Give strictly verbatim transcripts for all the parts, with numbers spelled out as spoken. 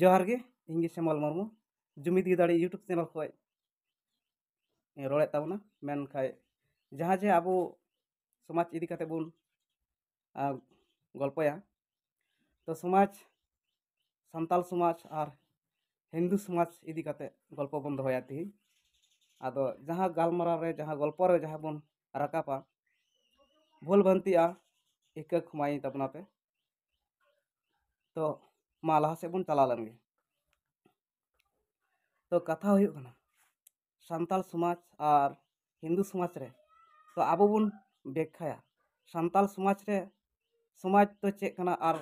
ᱡᱚᱦᱟᱨ ᱜᱮ, ᱤᱧ ᱜᱮ ᱥᱮᱢᱚᱞ ᱢᱩᱨᱢᱩ, ᱡᱩᱢᱤᱫ ᱜᱮ ᱫᱟᱲᱮ YouTube ᱪᱮᱱᱮᱞ ᱠᱷᱚᱱ ᱤᱧ ᱨᱚᱲᱮᱫ ᱛᱟᱵᱚᱱᱟ᱾ ᱢᱮᱱᱠᱷᱟᱱ ᱡᱟᱦᱟᱸ ᱡᱮ ᱟᱵᱚ ᱥᱚᱢᱟᱡᱽ ᱤᱫᱤ ᱠᱟᱛᱮ ᱵᱚᱱ ᱟᱨ ᱜᱚᱞᱯᱚᱭᱟ᱾ ᱛᱚ ᱥᱚᱢᱟᱡᱽ, ᱥᱟᱱᱛᱟᱞ ᱥᱚᱢᱟᱡᱽ ᱟᱨ ᱦᱤᱱᱫᱩ ᱥᱚᱢᱟᱡᱽ ᱤᱫᱤ ᱠᱟᱛᱮ ᱜᱚᱞᱯᱚ ᱵᱚᱱ ᱫᱚᱦᱚᱭᱟ ᱛᱤᱦᱤᱧ᱾ ᱟᱫᱚ ᱡᱟᱦᱟᱸ ᱜᱟᱞᱢᱟᱨᱟᱣ ᱨᱮ, ᱡᱟᱦᱟᱸ ᱜᱚᱞᱯᱚ ᱨᱮ ᱡᱟᱦᱟᱸ ᱵᱚᱱ ᱨᱟᱠᱟᱵᱟ, ᱵᱷᱩᱞ ᱵᱷᱟᱱᱛᱤᱜᱼᱟ, ᱤᱠᱟᱹ ᱠᱷᱚᱢᱟᱭ ᱛᱟᱵᱚᱱᱟ ᱯᱮ᱾ ᱛᱚ ᱢᱟ ᱞᱟᱦᱟ ᱥᱮᱫ ᱵᱚᱱ ᱪᱟᱞᱟᱣ ᱞᱮᱱ ᱜᱮ᱾ ᱛᱚ ᱠᱟᱛᱷᱟ ᱦᱩᱭᱩᱜ ᱠᱟᱱᱟ, ᱥᱟᱱᱛᱟᱞ ᱥᱚᱢᱟᱡᱽ ᱟᱨ ᱦᱤᱱᱫᱩ ᱥᱚᱢᱟᱡᱽ ᱨᱮ, ᱛᱚ ᱟᱵᱚ ᱵᱚᱱ ᱵᱮᱠᱠᱷᱟᱭᱟ ᱥᱟᱱᱛᱟᱞ ᱥᱚᱢᱟᱡᱽ ᱨᱮ, ᱥᱚᱢᱟᱡᱽ ᱫᱚ ᱪᱮᱫ ᱠᱟᱱᱟ ᱟᱨ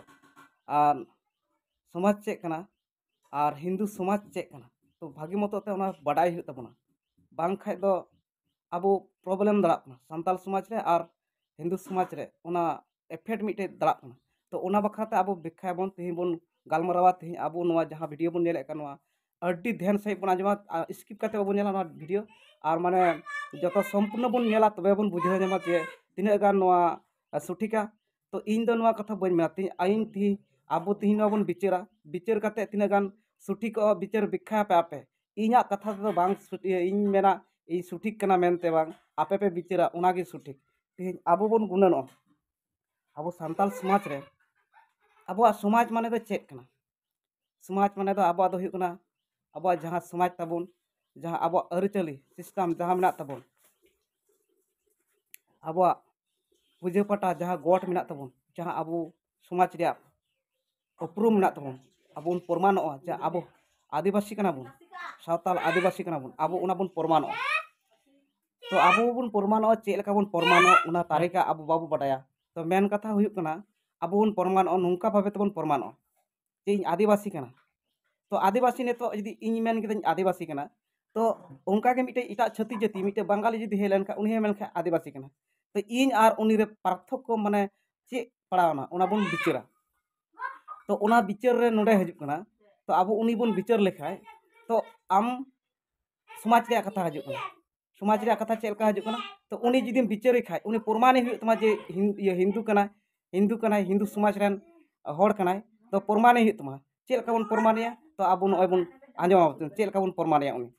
ᱟᱨ ᱥᱚᱢᱟᱡᱽ ᱪᱮᱫ ᱠᱟᱱᱟ ᱟᱨ ᱦᱤᱱᱫᱩ ᱥᱚᱢᱟᱡᱽ ᱪᱮᱫ ᱠᱟᱱᱟ, ᱛᱚ ᱵᱷᱟᱹᱜᱤ ᱢᱚᱛᱚ ᱛᱮ ᱚᱱᱟ ᱵᱟᱰᱟᱭ ᱦᱩᱭᱩᱜ ᱛᱟᱵᱚᱱᱟ᱾ ᱵᱟᱝᱠᱷᱟᱡ ᱫᱚ ᱟᱵᱚ ᱯᱨᱚᱵᱞᱮᱢ ᱫᱟᱲᱟᱜ ᱠᱟᱱᱟ ᱥᱟᱱᱛᱟᱞ ᱥᱚᱢᱟᱡᱽ ᱨᱮ ᱟᱨ ᱦᱤᱱᱫᱩ ᱥᱚᱢᱟᱡᱽ ᱨᱮ, ᱚᱱᱟ ᱮᱯᱷᱮᱠᱴ ᱢᱤᱫᱴᱮᱡ ᱫᱟᱲᱟᱜ ᱠᱟᱱᱟ᱾ ᱛᱚ ᱚᱱᱟ ᱵᱟᱠᱷᱨᱟ ᱛᱮ ᱟᱵᱚ ᱵᱮᱠᱠᱷᱟᱭᱟᱵᱚᱱ, ᱛᱮᱦᱮᱧ ᱵᱚᱱ ᱜᱟᱞᱢᱟᱨᱟᱣᱟ᱾ ᱛᱮᱦᱮᱧ ᱟᱵᱚ ᱱᱚᱣᱟ ᱡᱟᱦᱟᱸ ᱵᱷᱤᱰᱤᱭᱳ ᱵᱚᱱ ᱧᱮᱞᱮᱫ ᱠᱟᱱ, ᱱᱚᱣᱟ ᱟᱹᱰᱤ ᱫᱷᱮᱭᱟᱱ ᱥᱟᱺᱦᱤᱡ ᱵᱚᱱ ᱟᱸᱡᱚᱢᱟ, ᱥᱠᱤᱯ ᱠᱟᱛᱮ ᱵᱟᱵᱚᱱ ᱧᱮᱞᱟ ᱱᱚᱣᱟ ᱵᱷᱤᱰᱤᱭᱳ᱾ ᱟᱨ ᱢᱟᱱᱮ ᱡᱚᱛᱚ ᱥᱚᱢᱯᱩᱨᱱᱚ ᱵᱚᱱ ᱧᱮᱞᱟ, ᱛᱚᱵᱮ ᱵᱚᱱ ᱵᱩᱡᱷᱟᱹᱣ ᱧᱟᱢᱟ ᱡᱮ ᱛᱤᱱᱟᱹᱜ ᱜᱟᱱ ᱱᱚᱣᱟ ᱥᱚᱴᱷᱤᱠᱟ᱾ ᱛᱚ ᱤᱧ ᱫᱚ ᱱᱚᱣᱟ ᱠᱟᱛᱷᱟ ᱵᱟᱹᱧ ᱢᱮᱱᱟ, ᱛᱮᱦᱮᱧ ᱟᱹᱭᱤᱱ ᱛᱮᱦᱮᱧ ᱟᱵᱚ ᱛᱮᱦᱮᱧ ᱱᱚᱣᱟ ᱵᱚᱱ ᱵᱤᱪᱟᱹᱨᱟ, ᱵᱤᱪᱟᱹᱨ ᱠᱟᱛᱮ ᱛᱤᱱᱟᱹᱜ ᱜᱟᱱ ᱥᱚᱴᱷᱤᱠᱚᱜᱼᱟ, ᱵᱤᱪᱟᱹᱨ ᱵᱮᱠᱠᱷᱟᱭᱟᱯᱮ ᱟᱯᱮ᱾ ᱤᱧᱟᱹᱜ ᱠᱟᱛᱷᱟ ᱛᱮᱫᱚ ᱵᱟᱝ ᱥᱚᱴᱷᱤ-, ᱤᱧ ᱢᱮᱱᱟ ᱤᱧ ᱥᱚᱴᱷᱤᱠ ᱠᱟᱱᱟ ᱢᱮᱱᱛᱮ, ᱵᱟᱝ, ᱟᱯᱮ ᱯᱮ ᱵᱤᱪᱟᱹᱨᱟ, ᱚᱱᱟᱜᱮ ᱥᱚᱴᱷᱤᱠ᱾ ᱛᱮᱦᱮᱧ ᱟᱵᱚ ᱵᱚᱱ ᱜᱩᱱᱟᱹᱱᱚᱜᱼᱟ, ᱟᱵᱚ ᱥᱟᱱᱛᱟᱞ ᱥᱚᱢᱟᱡᱽ ᱨᱮ ᱟᱵᱚᱣᱟᱜ ᱥᱚᱢᱟᱡᱽ ᱢᱟᱱᱮ ᱫᱚ ᱪᱮᱫ ᱠᱟᱱᱟ? ᱥᱚᱢᱟᱡᱽ ᱢᱟᱱᱮ ᱫᱚ ᱟᱵᱚᱣᱟᱜ ᱫᱚ ᱦᱩᱭᱩᱜ ᱠᱟᱱᱟ ᱟᱵᱚᱣᱟᱜ ᱡᱟᱦᱟᱸ ᱥᱚᱢᱟᱡᱽ ᱛᱟᱵᱚᱱ, ᱡᱟᱦᱟᱸ ᱟᱵᱚᱣᱟᱜ ᱟᱹᱨᱤᱪᱟᱹᱞᱤ ᱥᱤᱥᱴᱮᱢ ᱡᱟᱦᱟᱸ ᱢᱮᱱᱟᱜ ᱛᱟᱵᱚᱱ, ᱟᱵᱚᱣᱟᱜ ᱯᱩᱡᱟᱹ ᱯᱟᱴᱟ ᱡᱟᱦᱟᱸ ᱜᱚᱴ ᱢᱮᱱᱟᱜ ᱛᱟᱵᱚᱱ, ᱡᱟᱦᱟᱸ ᱟᱵᱚ ᱥᱚᱢᱟᱡᱽ ᱨᱮᱭᱟᱜ ᱩᱯᱨᱩᱢ ᱢᱮᱱᱟᱜ ᱛᱟᱵᱚᱱ, ᱟᱵᱚ ᱵᱚᱱ ᱯᱨᱚᱢᱟᱱᱚᱜᱼᱟ ᱡᱮ ᱟᱵᱚ ᱟᱹᱫᱤᱵᱟᱹᱥᱤ ᱠᱟᱱᱟ ᱵᱚᱱ, ᱥᱟᱶᱛᱟᱞ ᱟᱹᱫᱤᱵᱟᱹᱥᱤ ᱠᱟᱱᱟ ᱵᱚᱱ, ᱟᱵᱚ ᱚᱱᱟ ᱵᱚᱱ ᱯᱨᱚᱢᱟᱱᱚᱜᱼᱟ᱾ ᱛᱚ ᱟᱵᱚ ᱵᱚᱱ ᱯᱨᱚᱢᱟᱱᱚᱜᱼᱟ, ᱪᱮᱫ ᱞᱮᱠᱟ ᱵᱚᱱ ᱯᱨᱚᱢᱟᱱᱚᱜᱼᱟ ᱚᱱᱟ ᱛᱟᱹᱨᱤᱠᱟ ᱟᱵᱚ ᱵᱟᱵᱚ ᱵᱟᱰᱟᱭᱟ᱾ ᱛᱚ ᱢᱮᱱ ᱠᱟᱛᱷᱟ ᱦᱩᱭᱩᱜ ᱠᱟᱱᱟ, ᱟᱵᱚ ᱵᱚᱱ ᱯᱨᱚᱢᱟᱱᱚᱜᱼᱟ, ᱱᱚᱝᱠᱟ ᱵᱷᱟᱵᱮ ᱛᱮᱵᱚᱱ ᱯᱨᱚᱢᱟᱱᱚᱜᱼᱟ ᱡᱮ ᱤᱧ ᱟᱹᱫᱤᱵᱟᱹᱥᱤ ᱠᱟᱱᱟ᱾ ᱛᱚ ᱟᱹᱫᱤᱵᱟᱹᱥᱤ ᱱᱤᱛᱚᱜ ᱡᱩᱫᱤ ᱤᱧ ᱢᱮᱱ ᱠᱮᱫᱟᱹᱧ ᱟᱹᱫᱤᱵᱟᱹᱥᱤ ᱠᱟᱱᱟ, ᱛᱚ ᱚᱱᱠᱟᱜᱮ ᱢᱤᱫᱴᱮᱡ ᱮᱴᱟᱜ ᱪᱷᱟᱹᱛᱤᱠ ᱡᱟᱹᱛᱤ, ᱢᱤᱫᱴᱮᱡ ᱵᱟᱝᱜᱟᱞᱤ ᱡᱩᱫᱤ ᱦᱮᱡ ᱞᱮᱱᱠᱷᱟᱱ, ᱩᱱᱤ ᱦᱚᱸᱭ ᱢᱮᱱᱠᱷᱟᱱ ᱟᱹᱫᱤᱵᱟᱹᱥᱤ ᱠᱟᱱᱟ᱾ ᱛᱚ ᱤᱧ ᱟᱨ ᱩᱱᱤ ᱨᱮ ᱯᱟᱨᱛᱷᱚᱠᱠᱚ ᱢᱟᱱᱮ ᱪᱮᱫ ᱯᱟᱲᱟᱣᱱᱟ, ᱚᱱᱟ ᱵᱚᱱ ᱵᱤᱪᱟᱹᱨᱟ᱾ ᱛᱚ ᱚᱱᱟ ᱵᱤᱪᱟᱹᱨ ᱨᱮ ᱱᱚᱰᱮ ᱦᱤᱡᱩᱜ ᱠᱟᱱᱟ, ᱛᱚ ᱟᱵᱚ ᱩᱱᱤ ᱵᱚᱱ ᱵᱤᱪᱟᱹᱨ ᱞᱮᱠᱷᱟᱡ, ᱛᱚ ᱟᱢ ᱥᱚᱢᱟᱡᱽ ᱨᱮᱭᱟᱜ ᱠᱟᱛᱷᱟ ᱦᱤᱡᱩᱜ ᱠᱟᱱᱟ᱾ ᱥᱚᱢᱟᱡᱽ ᱨᱮᱭᱟᱜ ᱠᱟᱛᱷᱟ ᱪᱮᱫ ᱞᱮᱠᱟ ᱦᱤᱡᱩᱜ ᱠᱟᱱᱟ? ᱛᱚ ᱩᱱᱤ ᱡᱩᱫᱤᱢ ᱵᱤᱪᱟᱹᱨᱮ ᱠᱷᱟᱡ, ᱩᱱᱤ ᱯᱨᱚᱢᱟᱱᱮ ᱦᱩᱭᱩᱜ ᱛᱟᱢᱟ ᱡᱮ ᱦᱤᱱ-, ᱤᱭᱟᱹ ᱦᱤᱱᱫᱩ ᱠᱟᱱᱟᱭ, ᱦᱤᱱᱫᱩ ᱠᱟᱱᱟᱭ, ᱦᱤᱱᱫᱩ ᱥᱚᱢᱟᱡᱽ ᱨᱮᱱ ᱦᱚᱲ ᱠᱟᱱᱟᱭ, ᱛᱚ ᱯᱨᱚᱢᱟᱱᱮ ᱦᱩᱭᱩᱜ ᱛᱟᱢᱟ᱾ ᱪᱮᱫ ᱞᱮᱠᱟ ᱵᱚᱱ ᱯᱨᱚᱢᱟᱱᱮᱭᱟ? ᱛᱚ ᱟᱵᱚ ᱱᱚᱜᱼᱚᱭ ᱵᱚᱱ ᱟᱸᱡᱚᱢᱟ, ᱪᱮᱫ ᱞᱮᱠᱟ ᱵᱚᱱ ᱯᱨᱚᱢᱟᱱᱮᱭᱟ ᱩᱱᱤ?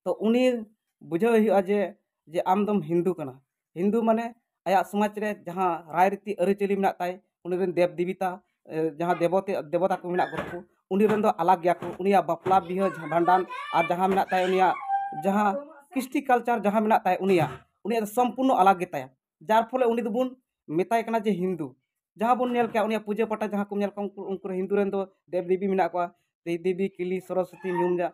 ᱛᱚ ᱩᱱᱤ ᱵᱩᱡᱷᱟᱹᱣ ᱦᱩᱭᱩᱜᱼᱟ ᱡᱮ, ᱡᱮ ᱟᱢ ᱫᱚᱢ ᱦᱤᱱᱫᱩ ᱠᱟᱱᱟ᱾ ᱦᱤᱱᱫᱩ ᱢᱟᱱᱮ ᱟᱭᱟᱜ ᱥᱚᱢᱟᱡᱽ ᱨᱮ ᱡᱟᱦᱟᱸ ᱨᱟᱭᱨᱤᱛᱤ ᱟᱹᱨᱤᱪᱟᱹᱞᱤ ᱢᱮᱱᱟᱜ ᱛᱟᱭ, ᱩᱱᱤ ᱨᱮᱱ ᱫᱮᱵ ᱫᱮᱵᱤᱛᱟ, ᱮ, ᱡᱟᱦᱟᱸ ᱫᱮᱵᱚᱛᱮ-, ᱫᱮᱵᱚᱛᱟ ᱠᱚ ᱢᱮᱱᱟᱜ ᱠᱚ ᱛᱟᱠᱚ, ᱩᱱᱤ ᱨᱮᱱ ᱫᱚ ᱟᱞᱟᱜᱽ ᱜᱮᱭᱟ ᱠᱚ᱾ ᱩᱱᱤᱭᱟᱜ ᱵᱟᱯᱞᱟ, ᱵᱤᱦᱟᱹ, ᱡᱟᱦᱟᱸ ᱵᱷᱟᱸᱰᱟᱱ ᱟᱨ ᱡᱟᱦᱟᱸ ᱢᱮᱱᱟᱜ ᱛᱟᱭ ᱩᱱᱤᱭᱟᱜ ᱡᱟᱦᱟᱸ ᱠᱨᱤᱥᱴᱤ culture ᱡᱟᱦᱟᱸ ᱢᱮᱱᱟᱜ ᱛᱟᱭ ᱩᱱᱤᱭᱟᱜ, ᱩᱱᱤᱭᱟᱜ ᱫᱚ ᱥᱚᱢᱯᱩᱨᱱᱚ ᱟᱞᱟᱜᱽ ᱜᱮᱛᱟᱭᱟ᱾ ᱡᱟᱨ ᱯᱷᱚᱞᱮ ᱩᱱᱤ ᱫᱚᱵᱚᱱ ᱢᱮᱛᱟᱭ ᱠᱟᱱᱟ ᱡᱮ ᱦᱤᱱᱫᱩ᱾ ᱡᱟᱦᱟᱸ ᱵᱚᱱ ᱧᱮᱞ ᱠᱮᱜᱼᱟ ᱩᱱᱤᱭᱟᱜ ᱯᱩᱡᱟᱹ ᱯᱟᱴᱟ ᱡᱟᱦᱟᱸ ᱠᱚ ᱧᱮᱞ ᱠᱚᱣᱟ, ᱩᱱᱠᱩ, ᱩᱱᱠᱩ ᱦᱤᱱᱫᱩ ᱨᱮᱱ ᱫᱚ ᱫᱮᱵ ᱫᱮᱵᱤ ᱢᱮᱱᱟᱜ ᱠᱚᱣᱟ᱾ ᱫᱮ-, ᱫᱮᱵᱤ ᱠᱟᱹᱞᱤ ᱥᱚᱨᱚᱥᱚᱛᱤ ᱧᱩᱢ ᱡᱟ-,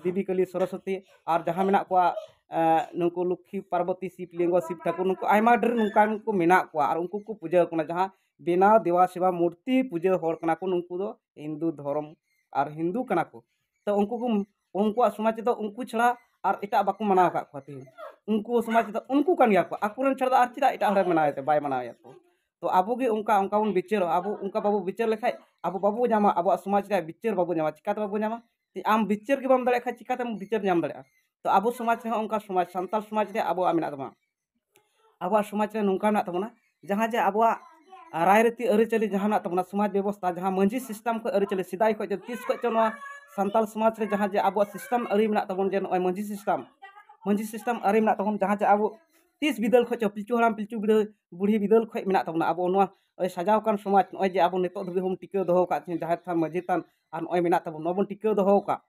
ᱫᱮᱵᱤ ᱠᱟᱹᱞᱤ ᱥᱚᱨᱚᱥᱚᱛᱤ ᱟᱨ ᱡᱟᱦᱟᱸ ᱢᱮᱱᱟᱜ ᱠᱚᱣᱟ, ᱮᱸ, ᱱᱩᱠᱩ ᱞᱚᱠᱠᱷᱤ ᱯᱟᱨᱵᱚᱛᱤ ᱥᱤᱵ ᱞᱤᱝᱜᱚ ᱥᱤᱵ ᱴᱷᱟᱹᱠᱩᱨ, ᱱᱩᱠᱩ ᱟᱭᱢᱟ ᱰᱷᱮᱨ ᱱᱚᱝᱠᱟᱱ ᱠᱚ ᱢᱮᱱᱟᱜ ᱠᱚᱣᱟ ᱟᱨ ᱩᱱᱠᱩ ᱠᱚ ᱯᱩᱡᱟᱹ ᱟᱠᱚ ᱠᱟᱱᱟ᱾ ᱡᱟᱦᱟᱸ ᱵᱮᱱᱟᱣ ᱫᱮᱵᱟ ᱥᱮᱵᱟ ᱢᱩᱨᱛᱤ ᱯᱩᱡᱟᱹ ᱦᱚᱲ ᱠᱟᱱᱟ ᱠᱚ, ᱱᱩᱠᱩ ᱫᱚ ᱦᱤᱱᱫᱩ ᱫᱷᱚᱨᱚᱢ ᱟᱨ ᱦᱤᱱᱫᱩ ᱠᱟᱱᱟ ᱠᱚ᱾ ᱛᱚ ᱩᱱᱠᱩ ᱠᱚ, ᱩᱱᱠᱩᱣᱟᱜ ᱥᱚᱢᱟᱡᱽ ᱨᱮᱫᱚ ᱩᱱᱠᱩ ᱪᱷᱟᱲᱟ ᱟᱨ ᱮᱴᱟᱜ ᱵᱟᱠᱚ ᱢᱟᱱᱟᱣ ᱟᱠᱟᱫ ᱠᱚᱣᱟ᱾ ᱛᱮᱦᱮᱧ ᱩᱱᱠᱩ ᱥᱚᱢᱟᱡᱽ ᱨᱮᱫᱚ ᱩᱱᱠᱩ ᱠᱟᱱ ᱜᱮᱭᱟ ᱠᱚ, ᱟᱠᱚᱨᱮᱱ ᱪᱷᱟᱲᱟ ᱫᱚ ᱟᱨ ᱪᱮᱫᱟᱜ ᱮᱴᱟᱜ ᱦᱚᱲᱮ ᱢᱟᱱᱟᱣᱮᱫ ᱛᱮ ᱵᱟᱭ ᱢᱟᱱᱟᱣᱮᱫ ᱠᱚ? ᱛᱚ ᱟᱵᱚ ᱜᱮ ᱚᱱᱠᱟ, ᱚᱱᱠᱟ ᱵᱚᱱ ᱵᱤᱪᱟᱹᱨᱚᱜᱼᱟ, ᱟᱵᱚ ᱚᱱᱠᱟ ᱵᱟᱵᱚ ᱵᱤᱪᱟᱹᱨ ᱞᱮᱠᱷᱟᱡ ᱟᱵᱚ ᱵᱟᱵᱚ ᱧᱟᱢᱟ, ᱟᱵᱚᱣᱟᱜ ᱥᱚᱢᱟᱡᱽ ᱨᱮᱭᱟᱜ ᱵᱤᱪᱟᱹᱨ ᱵᱟᱵᱚ ᱧᱟᱢᱟ᱾ ᱪᱤᱠᱟᱛᱮ ᱵᱟᱵᱚ ᱧᱟᱢᱟ? ᱡᱮ ᱟᱢ ᱵᱤᱪᱟᱹᱨ ᱜᱮ ᱵᱟᱢ ᱫᱟᱲᱮᱭᱟᱜ ᱠᱷᱟᱡ ᱪᱤᱠᱟᱛᱮᱢ ᱵᱤᱪᱟᱹᱨ ᱧᱟᱢ ᱫᱟᱲᱮᱭᱟᱜᱼᱟ? ᱛᱚ ᱟᱵᱚ ᱥᱚᱢᱟᱡᱽ ᱨᱮᱦᱚᱸ ᱚᱱᱠᱟ ᱥᱚᱢᱟᱡᱽ, ᱥᱟᱱᱛᱟᱲ ᱥᱚᱢᱟᱡᱽ ᱨᱮ ᱟᱵᱚᱣᱟᱜ ᱢᱮᱱᱟᱜ ᱛᱟᱵᱚᱱᱟ᱾ ᱟᱵᱚᱣᱟᱜ ᱥᱚᱢᱟᱡᱽ ᱨᱮ ᱱᱚᱝᱠᱟ ᱢᱮᱱᱟᱜ ᱛᱟᱵᱚᱱᱟ, ᱡᱟᱦᱟᱸ ᱡᱮ ᱟᱵᱚᱣᱟᱜ ᱨᱟᱭᱨᱤᱛᱤ ᱟᱹᱨᱤᱪᱟᱹᱞᱤ ᱡᱟᱦᱟᱸ ᱢᱮᱱᱟᱜ ᱛᱟᱵᱚᱱᱟ, ᱥᱚᱢᱟᱡᱽ ᱵᱮᱵᱚᱥᱛᱷᱟ, ᱡᱟᱦᱟᱸ ᱢᱟᱹᱡᱷᱤ system ᱠᱷᱚᱱ ᱟᱹᱨᱤᱪᱟᱹᱞᱤ, ᱥᱮᱫᱟᱭ ᱠᱷᱚᱱ ᱡᱮ ᱛᱤᱥ ᱠᱷᱚᱱ ᱪᱚ ᱱᱚᱣᱟ ᱥᱟᱱᱛᱟᱲ ᱥᱚᱢᱟᱡᱽ ᱨᱮ ᱡᱟᱦᱟᱸ ᱡᱮ ᱟᱵᱚᱣᱟᱜ system ᱟᱹᱨᱤ ᱢᱮᱱᱟᱜ ᱛᱟᱵᱚᱱ, ᱡᱮ ᱱᱚᱜᱼᱚᱭ ᱢᱟᱹᱡᱷᱤ system, ᱢᱟᱹᱡᱷᱤ system ᱟᱹᱨᱤ ᱢᱮᱱᱟᱜ ᱛᱟᱵᱚᱱ, ᱡᱟᱦᱟᱸ ᱡᱮ ᱟᱵᱚ ᱛᱤᱥ ᱵᱤᱫᱟᱹᱞ ᱠᱷᱚᱱ ᱪᱚ, ᱯᱤᱞᱪᱩ ᱦᱟᱲᱟᱢ ᱯᱤᱞᱪᱩ ᱵᱩᱲᱦᱤ, ᱵᱩᱲᱦᱤ ᱵᱤᱫᱟᱹᱞ ᱠᱷᱚᱱ ᱢᱮᱱᱟᱜ ᱛᱟᱵᱚᱱᱟ᱾ ᱟᱵᱚ ᱱᱚᱣᱟ ᱥᱟᱡᱟᱣ ᱟᱠᱟᱱ ᱥᱚᱢᱟᱡᱽ ᱱᱚᱜᱼᱚᱭ ᱡᱮ ᱟᱵᱚ ᱱᱤᱛᱚᱜ ᱫᱷᱟᱹᱵᱤᱡ ᱵᱚᱱ ᱴᱤᱠᱟᱹᱣ ᱫᱚᱦᱚ ᱟᱠᱟᱫ, ᱡᱟᱦᱮᱨ ᱛᱷᱟᱱ, ᱢᱟᱹᱡᱷᱤ ᱛᱷᱟᱱ ᱟᱨ ᱱᱚᱜᱼᱚᱭ ᱢᱮᱱᱟᱜ ᱛᱟᱵᱚᱱ, ᱱᱚᱣᱟ ᱵᱚᱱ ᱴᱤᱠᱟᱹᱣ ᱫᱚᱦᱚ ᱟᱠᱟᱫ᱾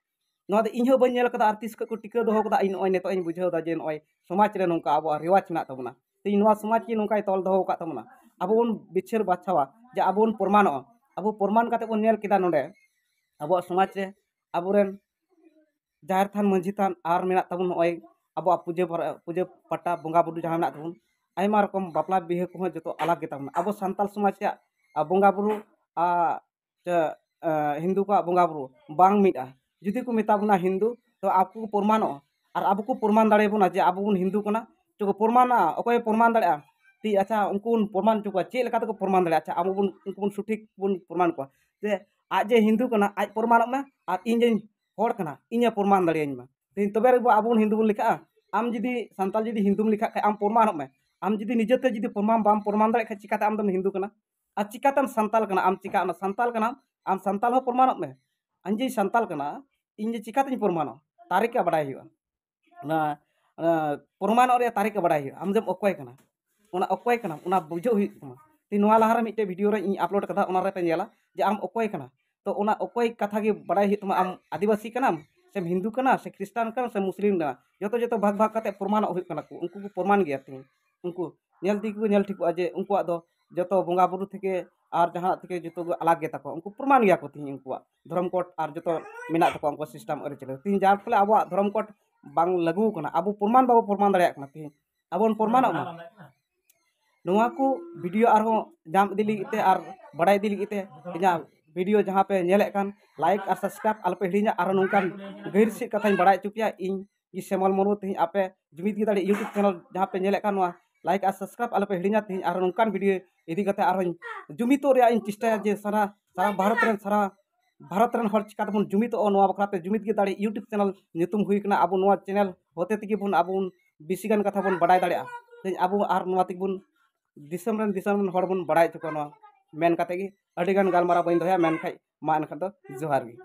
ᱱᱚᱣᱟ ᱫᱚ ᱤᱧ ᱦᱚᱸ ᱵᱟᱹᱧ ᱧᱮᱞ ᱟᱠᱟᱫᱟ ᱟᱨ ᱛᱤᱥ ᱠᱷᱚᱱ ᱠᱚ ᱴᱤᱠᱟᱹᱣ ᱫᱚᱦᱚ ᱟᱠᱟᱫᱟ᱾ ᱤᱧ ᱱᱚᱜᱼᱚᱭ ᱱᱤᱛᱚᱜ ᱤᱧ ᱵᱩᱡᱷᱟᱹᱣ ᱮᱫᱟ ᱡᱮ ᱱᱚᱜᱼᱚᱭ ᱥᱚᱢᱟᱡᱽ ᱨᱮ ᱱᱚᱝᱠᱟ ᱟᱵᱚᱣᱟᱜ ᱨᱮᱣᱟᱡᱽ ᱢᱮᱱᱟᱜ ᱛᱟᱵᱚᱱᱟ᱾ ᱛᱮᱦᱮᱧ ᱱᱚᱣᱟ ᱥᱚᱢᱟᱡᱽ ᱜᱮ ᱱᱚᱝᱠᱟᱭ ᱛᱚᱞ ᱫᱚᱦᱚ ᱟᱠᱟᱫ ᱛᱟᱵᱚᱱᱟ᱾ ᱟᱵᱚ ᱵᱚᱱ ᱵᱤᱪᱟᱹᱨ ᱵᱟᱪᱷᱟᱣᱟ, ᱡᱮ ᱟᱵᱚ ᱵᱚᱱ ᱯᱨᱚᱢᱟᱱᱚᱜᱼᱟ᱾ ᱟᱵᱚ ᱯᱨᱚᱢᱟᱱ ᱠᱟᱛᱮ ᱵᱚᱱ ᱧᱮᱞ ᱠᱮᱫᱟ ᱱᱚᱰᱮ ᱟᱵᱚᱣᱟᱜ ᱥᱚᱢᱟᱡᱽ ᱨᱮ ᱟᱵᱚᱨᱮᱱ ᱡᱟᱦᱮᱨ ᱛᱷᱟᱱ, ᱢᱟᱹᱡᱷᱤ ᱛᱷᱟᱱ ᱟᱨ ᱢᱮᱱᱟᱜ ᱛᱟᱵᱚᱱ ᱱᱚᱜᱼᱚᱭ ᱟᱵᱚᱣᱟᱜ ᱯᱩᱡᱟᱹ ᱯᱟᱨ-, ᱯᱩᱡᱟᱹ ᱯᱟᱴᱟ ᱵᱚᱸᱜᱟ ᱵᱩᱨᱩ ᱡᱟᱦᱟᱸ ᱢᱮᱱᱟᱜ ᱛᱟᱵᱚᱱ, ᱟᱭᱢᱟ ᱨᱚᱠᱚᱢ ᱵᱟᱯᱞᱟ ᱵᱤᱦᱟᱹ ᱠᱚᱦᱚᱸ ᱡᱚᱛᱚ ᱟᱞᱟᱜᱽ ᱜᱮᱛᱟ ᱵᱚᱱᱟ᱾ ᱟᱵᱚ ᱥᱟᱱᱛᱟᱲ ᱥᱚᱢᱟᱡᱽ ᱨᱮᱭᱟᱜ, ᱟ, ᱵᱚᱸᱜᱟ ᱵᱩᱨᱩ, ᱟ, ᱪᱮ, ᱟ, ᱦᱤᱱᱫᱩ ᱠᱚᱣᱟᱜ ᱵᱚᱸᱜᱟ ᱵᱩᱨᱩ ᱵᱟᱝ ᱢᱤᱫᱼᱟ᱾ ᱡᱩᱫᱤ ᱠᱚ ᱢᱮᱛᱟ ᱵᱚᱱᱟ ᱦᱤᱱᱫᱩ, ᱛᱚ ᱟᱠᱚ ᱠᱚ ᱯᱨᱚᱢᱟᱱᱚᱜᱼᱟ ᱟᱨ ᱟᱵᱚ ᱠᱚ ᱯᱨᱚᱢᱟᱱ ᱫᱟᱲᱮᱭᱟᱵᱚᱱᱟ ᱡᱮ ᱟᱵᱚ ᱵᱚᱱ ᱦᱤᱱᱫᱩ ᱠᱟᱱᱟ᱾ ᱪᱚ ᱠᱚ ᱯᱨᱚᱢᱟᱱᱟ, ᱚᱠᱚᱭᱮ ᱯᱨᱚᱢᱟᱱ ᱫᱟᱲᱮᱭᱟᱜᱼᱟ? ᱛᱤ, ᱟᱪᱪᱷᱟ, ᱩᱱᱠᱩ ᱵᱚᱱ ᱯᱨᱚᱢᱟᱱ ᱦᱚᱪᱚ ᱠᱚᱣᱟ᱾ ᱪᱮᱫ ᱞᱮᱠᱟ ᱛᱮᱠᱚ ᱯᱨᱚᱢᱟᱱ ᱫᱟᱲᱮᱭᱟᱜᱼᱟ? ᱟᱪᱪᱷᱟ, ᱟᱵᱚ ᱵᱚᱱ, ᱩᱱᱠᱩ ᱵᱚᱱ ᱥᱚᱴᱷᱤᱠ ᱵᱚᱱ ᱯᱨᱚᱢᱟᱱ ᱠᱚᱣᱟ ᱡᱮ ᱟᱡ ᱡᱮ ᱦᱤᱱᱫᱩ ᱠᱟᱱᱟ, ᱟᱡ ᱯᱨᱚᱢᱟᱱᱚᱜ ᱢᱮ ᱟᱨ ᱤᱧ ᱡᱮᱧ ᱦᱚᱲ ᱠᱟᱱᱟ, ᱤᱧᱮ ᱯᱨᱚᱢᱟᱱ ᱫᱟᱲᱮᱭᱟᱹᱧ ᱢᱟ᱾ ᱛᱮᱦᱮᱧ ᱛᱚᱵᱮ ᱨᱮᱵᱚ ᱟᱵᱚ ᱵᱚᱱ ᱦᱤᱱᱫᱩ ᱵᱚᱱ ᱞᱮᱠᱷᱟᱜᱼᱟ᱾ ᱟᱢ ᱡᱩᱫᱤ ᱥᱟᱱᱛᱟᱲ ᱡᱩᱫᱤ ᱦᱤᱱᱫᱩᱢ ᱞᱮᱠᱷᱟᱜ ᱠᱷᱟᱡ, ᱟᱢ ᱯᱨᱚᱢᱟᱱᱚᱜ ᱢᱮ᱾ ᱟᱢ ᱡᱩᱫᱤ ᱱᱤᱡᱮᱛᱮ ᱡᱩᱫᱤ ᱯᱨᱚᱢᱟᱱ ᱵᱟᱢ ᱯᱨᱚᱢᱟᱱ ᱫᱟᱲᱮᱭᱟᱜ ᱠᱷᱟᱡ, ᱪᱤᱠᱟᱛᱮ ᱟᱢ ᱫᱚᱢ ᱦᱤᱱᱫᱩ ᱠᱟᱱᱟ? ᱟᱨ ᱪᱤᱠᱟᱛᱮᱢ ᱥᱟᱱᱛᱟᱲ ᱠᱟᱱᱟ? ᱟᱢ ᱪᱤᱠᱟ ᱚᱱᱟ ᱥᱟᱱᱛᱟᱲ ᱠᱟᱱᱟᱢ ᱟᱢ ᱥᱟᱱᱛᱟᱲ ᱦᱚᱸ ᱯᱨᱚᱢᱟᱱᱚᱜ ᱢᱮ᱾ ᱤᱧ ᱡᱮᱧ ᱥᱟᱱᱛᱟᱲ ᱠᱟᱱᱟ, ᱤᱧ ᱡᱮ ᱪᱤᱠᱟᱹᱛᱤᱧ ᱯᱨᱚᱢᱟᱱᱚᱜᱼᱟ? ᱛᱟᱹᱨᱤᱠᱟ ᱵᱟᱰᱟᱭ ᱦᱩᱭᱩᱜᱼᱟ᱾ ᱚᱱᱟ, ᱚᱱᱟ ᱯᱨᱚᱢᱟᱱᱚᱜ ᱨᱮᱭᱟᱜ ᱛᱟᱹᱨᱤᱠᱟ ᱵᱟᱰᱟᱭ ᱦᱩᱭᱩᱜᱼᱟ, ᱟᱢ ᱡᱮᱢ ᱚᱠᱚᱭ ᱠᱟᱱᱟ, ᱚᱱᱟ ᱚᱠᱚᱭ ᱠᱟᱱᱟᱢ, ᱚᱱᱟ ᱵᱩᱡᱷᱟᱹᱣ ᱦᱩᱭᱩᱜ ᱛᱟᱢᱟ᱾ ᱛᱤᱦᱤᱧ ᱱᱚᱣᱟ ᱞᱟᱦᱟᱨᱮ ᱢᱤᱫᱴᱮᱡ ᱵᱷᱤᱰᱤᱭᱳ ᱨᱮ ᱤᱧ ᱟᱯᱞᱳᱰ ᱠᱟᱫᱟ, ᱚᱱᱟ ᱨᱮᱯᱮ ᱧᱮᱞᱟ ᱡᱮ ᱟᱢ ᱚᱠᱚᱭ ᱠᱟᱱᱟ᱾ ᱛᱚ ᱚᱱᱟ ᱚᱠᱚᱭ ᱠᱟᱛᱷᱟ ᱜᱮ ᱵᱟᱰᱟᱭ ᱦᱩᱭᱩᱜ ᱛᱟᱢᱟ, ᱟᱢ ᱟᱹᱫᱤᱵᱟᱹᱥᱤ ᱠᱟᱱᱟᱢ, ᱥᱮᱢ ᱦᱤᱱᱫᱩ ᱠᱟᱱᱟ, ᱥᱮ ᱠᱷᱨᱤᱥᱴᱟᱱ ᱠᱟᱱᱟᱢ, ᱥᱮ ᱢᱩᱥᱞᱤᱢ ᱠᱟᱱᱟ, ᱡᱚᱛᱚ ᱡᱚᱛᱚ ᱵᱷᱟᱜᱽ ᱵᱷᱟᱜᱽ ᱠᱟᱛᱮ ᱯᱨᱚᱢᱟᱱᱚᱜ ᱦᱩᱭᱩᱜ ᱠᱟᱱᱟ ᱠᱚ᱾ ᱩᱱᱠᱩ ᱠᱚ ᱯᱨᱚᱢᱟᱱ ᱜᱮᱭᱟ ᱛᱤᱦᱤᱧ᱾ ᱩᱱᱠᱩ ᱧᱮᱞ ᱛᱮᱜᱮ ᱠᱚ ᱧᱮᱞ ᱴᱷᱤᱠᱚᱜᱼᱟ ᱡᱮ ᱩᱱᱠᱩᱣᱟᱜ ᱫᱚ ᱡᱚᱛᱚ ᱵᱚᱸᱜᱟ ᱵᱩᱨᱩ ᱛᱷᱮᱠᱮ ᱟᱨ ᱡᱟᱦᱟᱱᱟᱜ ᱛᱷᱮᱠᱮ ᱡᱚᱛᱚ ᱜᱮ ᱟᱞᱟᱜᱽ ᱜᱮᱛᱟ ᱠᱚᱣᱟ᱾ ᱩᱱᱠᱩ ᱯᱨᱚᱢᱟᱱ ᱜᱮᱭᱟ ᱠᱚ ᱛᱤᱦᱤᱧ, ᱩᱱᱠᱩᱣᱟᱜ ᱫᱷᱚᱨᱚᱢ ᱠᱳᱰ ᱟᱨ ᱡᱚᱛᱚ ᱢᱮᱱᱟᱜ ᱛᱟᱠᱚᱣᱟ, ᱩᱱᱠᱩᱣᱟᱜ ᱥᱤᱥᱴᱮᱢ ᱟᱹᱨᱤᱪᱟᱹᱞᱤ᱾ ᱛᱤᱦᱤᱧ ᱡᱟᱨ ᱯᱷᱚᱞᱮ ᱟᱵᱚᱣᱟᱜ ᱫᱷᱚᱨᱚᱢ ᱠᱳᱰ ᱵᱟᱝ ᱞᱟᱹᱜᱩ ᱠᱟᱱᱟ, ᱟᱵᱚ ᱯᱨᱚᱢᱟᱱ ᱵᱟᱵᱚ ᱯᱨᱚᱢᱟᱱ ᱫᱟᱲᱮᱭᱟᱜ ᱠᱟᱱᱟ᱾ ᱛᱤᱦᱤᱧ ᱟᱵᱚ ᱵᱚᱱ ᱯᱨᱚᱢᱟᱱᱚᱜ ᱢᱟ᱾ ᱱᱚᱣᱟ ᱠᱚ ᱵᱷᱤᱰᱤᱭᱳ ᱟᱨᱦᱚᱸ ᱧᱟᱢ ᱤᱫᱤ ᱞᱟᱹᱜᱤᱫ ᱛᱮ ᱟᱨ ᱵᱟᱲᱟᱭ ᱤᱫᱤ ᱞᱟᱹᱜᱤᱫ ᱛᱮ ᱤᱧᱟᱹᱜ ᱵᱷᱤᱰᱤᱭᱳ ᱡᱟᱦᱟᱸ ᱯᱮ ᱧᱮᱞᱮᱫ ᱠᱟᱱ, ᱞᱟᱭᱤᱠ ᱟᱨ ᱥᱟᱵᱥᱠᱨᱟᱭᱤᱵ ᱟᱞᱚᱯᱮ ᱦᱤᱲᱤᱧᱟ᱾ ᱟᱨᱦᱚᱸ ᱱᱚᱝᱠᱟᱱ ᱜᱟᱹᱦᱤᱨ ᱥᱮᱫ ᱠᱟᱛᱷᱟᱧ ᱵᱟᱲᱟᱭ ᱦᱚᱪᱚ ᱯᱮᱭᱟ᱾ ᱤᱧ ᱜᱮ ᱥᱮᱢᱚᱞ ᱢᱩᱨᱢᱩ ᱛᱮᱦᱮᱧ ᱟᱯᱮ ᱡᱩᱢᱤᱫ ᱜᱮ ᱫᱟᱲᱮ YouTube ᱪᱮᱱᱮᱞ ᱡᱟᱦᱟᱸ ᱯᱮ ᱧᱮᱞᱮᱫ ᱠᱟᱱ, ᱱᱚᱣᱟ ᱞᱟᱭᱤᱠ ᱟᱨ ᱥᱟᱵᱥᱠᱨᱟᱭᱤᱵ ᱟᱞᱚᱯᱮ ᱦᱤᱲᱤᱧᱟ᱾ ᱛᱮᱦᱮᱧ ᱟᱨᱦᱚᱸ ᱱᱚᱝᱠᱟᱱ ᱵᱷᱤᱰᱤᱭᱳ ᱤᱫᱤ ᱠᱟᱛᱮ ᱟᱨᱦᱚᱸᱧ ᱡᱩᱢᱤᱫᱚᱜ ᱨᱮᱭᱟᱜ ᱤᱧ ᱪᱮᱥᱴᱟᱭᱟ, ᱡᱮ ᱥᱟᱨᱟ, ᱥᱟᱨᱟ ᱵᱷᱟᱨᱚᱛ ᱨᱮᱱ, ᱥᱟᱨᱟ ᱵᱷᱟᱨᱚᱛ ᱨᱮᱱ ᱦᱚᱲ ᱪᱤᱠᱟᱹ ᱛᱮᱵᱚᱱ ᱡᱩᱢᱤᱫᱚᱜᱼᱟ, ᱱᱚᱣᱟ ᱵᱟᱠᱷᱨᱟ ᱛᱮ ᱡᱩᱢᱤᱫ ᱜᱮ ᱫᱟᱲᱮ YouTube ᱪᱮᱱᱮᱞ ᱧᱩᱛᱩᱢ ᱦᱩᱭ ᱠᱟᱱᱟ᱾ ᱟᱵᱚ ᱱᱚᱣᱟ ᱪᱮᱱᱮᱞ ᱦᱚᱛᱮ ᱛᱮᱜᱮ ᱵᱚᱱ, ᱟᱵᱚ ᱵᱚᱱ ᱵᱮᱥᱤ ᱜᱟᱱ ᱠᱟᱛᱷᱟ ᱵᱚᱱ ᱵᱟᱰᱟᱭ ᱫᱟᱲᱮᱭᱟᱜᱼᱟ᱾ ᱛᱮᱦᱮᱧ ᱟᱵᱚ ᱟᱨ ᱱᱚᱣᱟ ᱛᱮᱜᱮ ᱵᱚᱱ ᱫᱤᱥᱚᱢ ᱨᱮᱱ, ᱫᱤᱥᱚᱢ ᱨᱮᱱ ᱦᱚᱲ ᱵᱚᱱ ᱵᱟᱲᱟᱭ ᱦᱚᱪᱚ ᱠᱚᱣᱟ᱾ ᱱᱚᱣᱟ ᱢᱮᱱ ᱠᱟᱛᱮ ᱜᱮ ᱟᱹᱰᱤ ᱜᱟᱱ ᱜᱟᱞᱢᱟᱨᱟᱣ ᱵᱟᱹᱧ ᱫᱚᱦᱚᱭᱟ, ᱢᱮᱱᱠᱷᱟᱡ ᱢᱟ ᱮᱱᱠᱷᱟᱱ ᱫᱚ ᱡᱚᱦᱟᱨ ᱜᱮ᱾